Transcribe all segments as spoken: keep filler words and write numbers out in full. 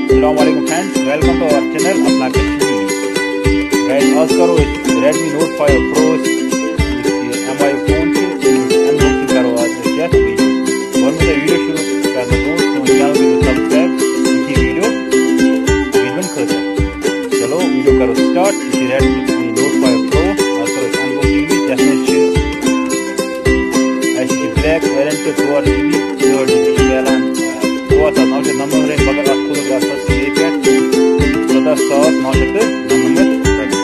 السلام علیکم friends, welcome to our channel اپنا کشمیر. Guys, آز کرو أسۍ Redmi Note five Pro یُس یہِ M I فون چھُ، اَمیُک unboxing کرو آز أسۍ یَتھ video. گۄڈٕ وۄنۍ تۄہہِ video شروٗع کرنہٕ برونٛٹھ سون channel کٔرِو subscribe یِتھی video وٕچھنہٕ خٲطرٕ. چلو video کرو start. یہِ چھُ Redmi Note five Pro. آز کرو أسۍ unboxing یَتھ منٛز چھِ اَسہِ چھِ black variant تہٕ ژور جی بی ژُہٲٹھ جی بی چھِ میلان، ژور ساس نَو شیٚتھ نَمنَمتھ رۄپیہِ، مگر اَتھ کھُلہٕ گژھِ پَتہٕ ژیٖرۍ پٮ۪ٹھ ژۄداہ ساس نَو شیٚتھ تہٕ نَمنَمتھ رۄپیہِ.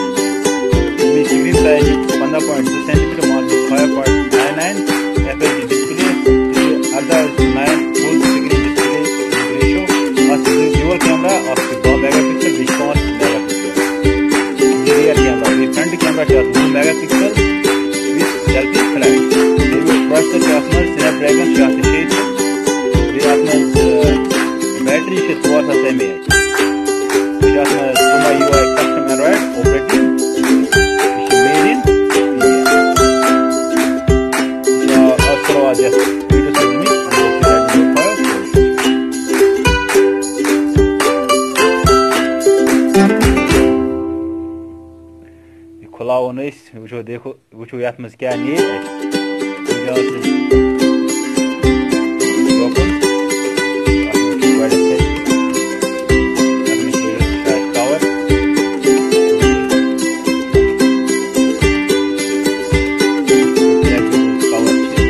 اَمِچ screen size چھِ پنٛداہ point زٕ centimeter، model چھِ five point nine nine، F H D display، یہِ چھِ اَرداہ is to nine full screen display ratio. اَتھ چھِ زٕ dual camera، اَکھ چھُ دَہ megapixel، بیٚیہِ چھِ پانٛژھ megapixel. یہِ rear camera، بیٚیہِ front camera چھِ اَتھ وُہ megapixel with selfie flash. بیٚیہِ processor چھُ اَتھ منٛز Snapdragon شےٚ ہَتھ تہٕ شیٚیہِ ترٕٛہ، بیٚیہِ اَتھ منٛز، آ، battery چھِ ژور ساس mAh. بیٚیہِ چھِ اَتھ منٛز M I U I custom Android operating. یہِ چھِ made in India. آ، آز کَرو آز یَتھ video سۭتۍ unboxing. یہِ کھُلاوو نہٕ أسۍ، وٕچھو، دیکھو، وٕچھو یَتھ منٛز کیٛاہ نیرِ اَسہِ. یہِ گوٚو اَسہِ یوکُن. اَتھ منٛز چھُ گۄڈٕنٮ۪تھٕے، اَتھ منٛز چھُ یہِ شاید cover. Black cover چھُ.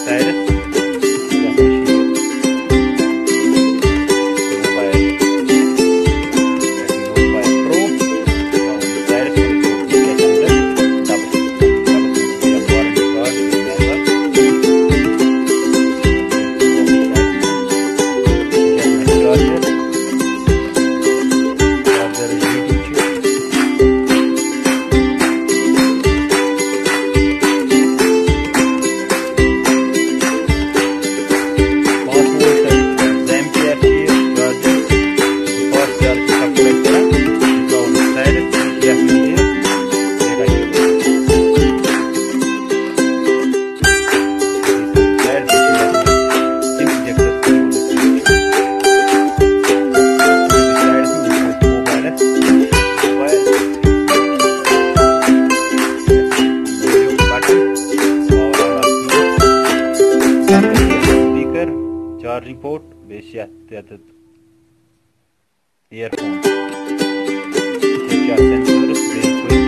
Sides. یَتھ منٛز چھُ یہِ mobile. Redmi Note five Pro. Sides منٛز چھُ یہِ کیٛاہ چھِ اَتھ ڈَبہٕ. ڈَبَس منٛز چھُ یہِ warranty card، یہِ چھُ مےٚ اَتھ. یَتھ منٛز charger. Charger یُس ییٚتہِ چھُ. پانٛژھ وُہُر تہٕ زٕ ایمپیئر چھِ یہِ چارجر، فاسٹ چارج چھِ سپورٹ کران. یہِ ترٛاوو أسۍ سایڈس، یَتھ منٛز یہِ ڈیٹا کیبل. سایڈس چھِ یَتھ منٛز تِم injectors. سایڈس منٛز وٕچھو أسۍ موبایلس، mobile, volume button، power on off key، speaker، charging port، بیٚیہِ چھِ یَتھ تہِ یَتھ earphone. ییٚتہِ چھِ اَتھ sensors، بیٚیہِ quick